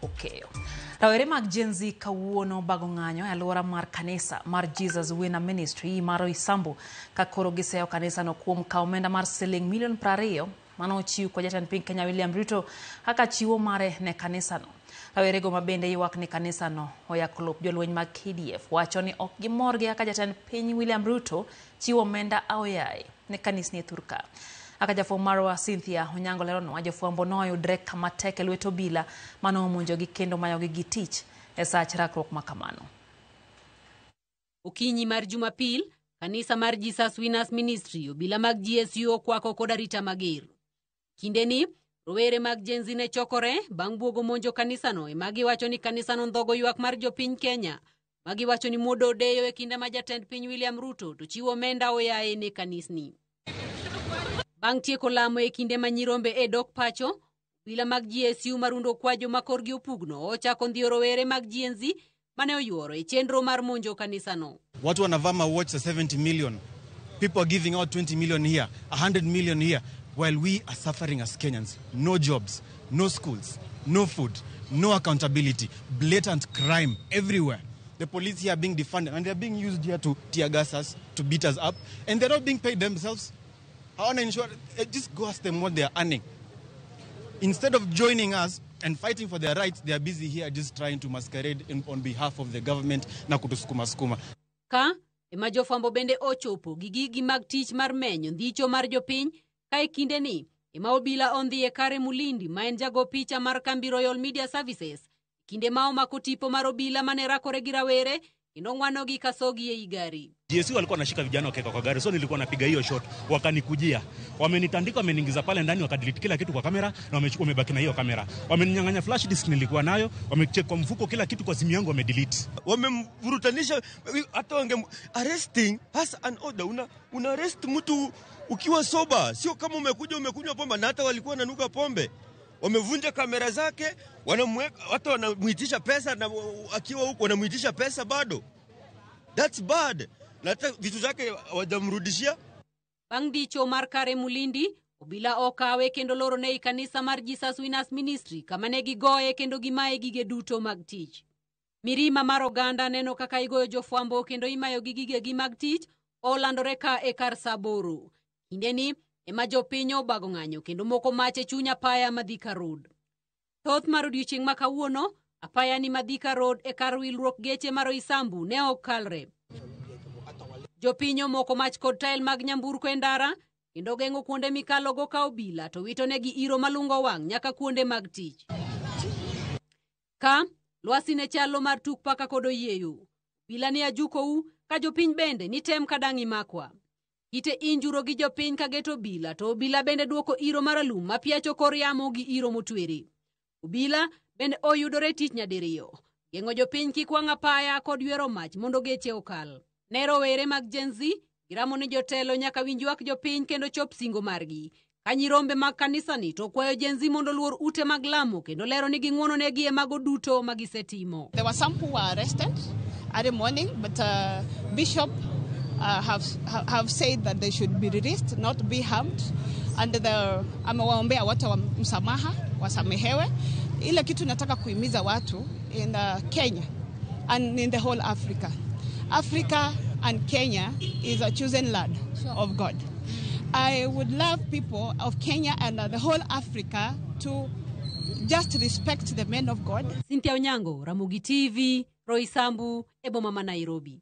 Okeyo. Rawere mag Gen Z kawuono bago ng'anyo e alwora mar kanisa mar Jesus Winner Ministry mar Roysambu ka koro giseyo kanisano kuom kawo omenda mar siling milion 20 mane ochiw kod jatend piny Kenya William Ruto kaka chiwo mare ne kanisano. Rawerego ma bende ywak ni kanisano oyako lop jolweny mag KDF wacho ni ok gimor gi kaka jatend piny William Ruto chiwo omenda aoyaye ne kanisni e thurka. Kaka jafwambo marwa Cynthia Onyango leronwa, jofwambo noyudre kama tek e lwet obila mane omonjogi kendo mayogi gi tich e sach rakruok ma kamano. Okinyi mar Jumapil, kanisa mar Jesus Winners Ministry obila mag GSU okwako kod arita mager. Kindeni, rowere mag Gen Z ne chokore bang' buogo monjo kanisano ema giwacho ni kanisano ndhogo ywak mar jopiny Kenya ma giwacho ni muodo odeyo e kinde ma jatend piny William Ruto to chiwo omenda oyaye ne kanisni. Bang' tieko lamo e kinde ma nyirombe e dok pacho, obila mag GSU marundo kwajo ma korgi opugno ochako ndhiyo rowere mag Gen Z mane oyuoro e chenro mar monjo kanisano. Watu wanavaa ma watch za 70 million. People are giving out 20 million here, 100 million here, while we are suffering as Kenyans. No jobs, no schools, no food, no accountability, blatant crime everywhere. The police here are being defunded and they're being used here to tear gas us, to beat us up, and they're not being paid themselves. Hawana insurance. Just go ask them what they are earning. Instead of joining us and fighting for their rights, they are busy here just trying to masquerade on behalf of the government na kutusukuma sukuma. Ka ema jofwambo bende ochopo gi gigi mag tich mar menyo ndhicho mar jopiny ka e kindeni ema obila ondhi e kare Mulindi ma en jago picha mar kambi Royal Media Services kinde ma omako tipo mar obila mane rakore gi rawere kendo ng'wanogi kasogi ei gari. GSU walikuwa wanashika vijana wakiweka kwa gari, so nilikuwa napiga hiyo shot, wakanikujia, wamenitandika, wameniingiza pale ndani, wakadelete kila kitu kwa kamera na wamebaki na hiyo kamera, wameninyang'anya flash disk nilikuwa nayo, wamecheck kwa mfuko, kila kitu kwa simu yangu wamedelete. Wamemvurutanisha, hata wange arresting has an order. Una arrest mtu ukiwa sober, sio kama umekuja umekunywa pombe, na hata walikuwa wananuka pombe. Wamevunja kamera zake, wanamweka, hata wanamuitisha pesa, na akiwa huko wanamuitisha pesa bado. That's bad. Na hata vitu zake hawajamrudishia. Bang' dicho mar kare Mulindi, obila okawe kendo lorone ei kanisa mar Jesus Winners Ministry kama ne gigoye kendo gimaye gige duto mag tich. Mirima mar oganda neno kaka igoyo jofwambo kendo imayogi gigegi mag tich olandore ka e kar sa 8. Kindeni ema jopiny obago ng'anyo kendo moko mach e chuny apaya ma Thika Road. Thoth mar odiechieng' ma kawuono, apaya ni ma Thika Road e kar wilruok geche mar Roysambu ne ok kalre. Jopiny omoko mach kod tael mag nyamburko e ndara kendo geng'o kuonde mikalogo ka obila to wito negi iro malungo wang' nyaka kuonde mag tich. Ka lwasi ne chalo mar tuk paka kod oyieyo. Obila ni ajukou ka jopiny bende ni tem ka dang' imakwa. Kite injuro gi jopiny ka geto obila to obila bende duoko iro maralum mapiacho kor yamo gi iro motwere. Obila bende oyudore tich nyadiriyo. Geng'o jopiny kik wang' apaya kod ywero mach mondo geche okal. Ne rowere mag Gen Z, giramo ni jotelo nyaka winj ywak jopiny kendo chop singo margi. Ka nyirombe mag kanisani to kwayo Gen Z mondo oluor ute mag lamo kendo lero ni ging'uono negi e mago duto ma gisetimo. There were some who were arrested early morning, but Bishop have said that they should be released, not be harmed. And amewaombea watu wa msamaha, wasamehewe. Ile kitu nataka kuhimiza watu in Kenya and in the whole Africa. Africa and Kenya is a chosen land of God. I would love people of Kenya and the whole Africa to just respect the men of God. Cynthia Onyango, Ramogi TV, Roysambu, e boma ma Nairobi.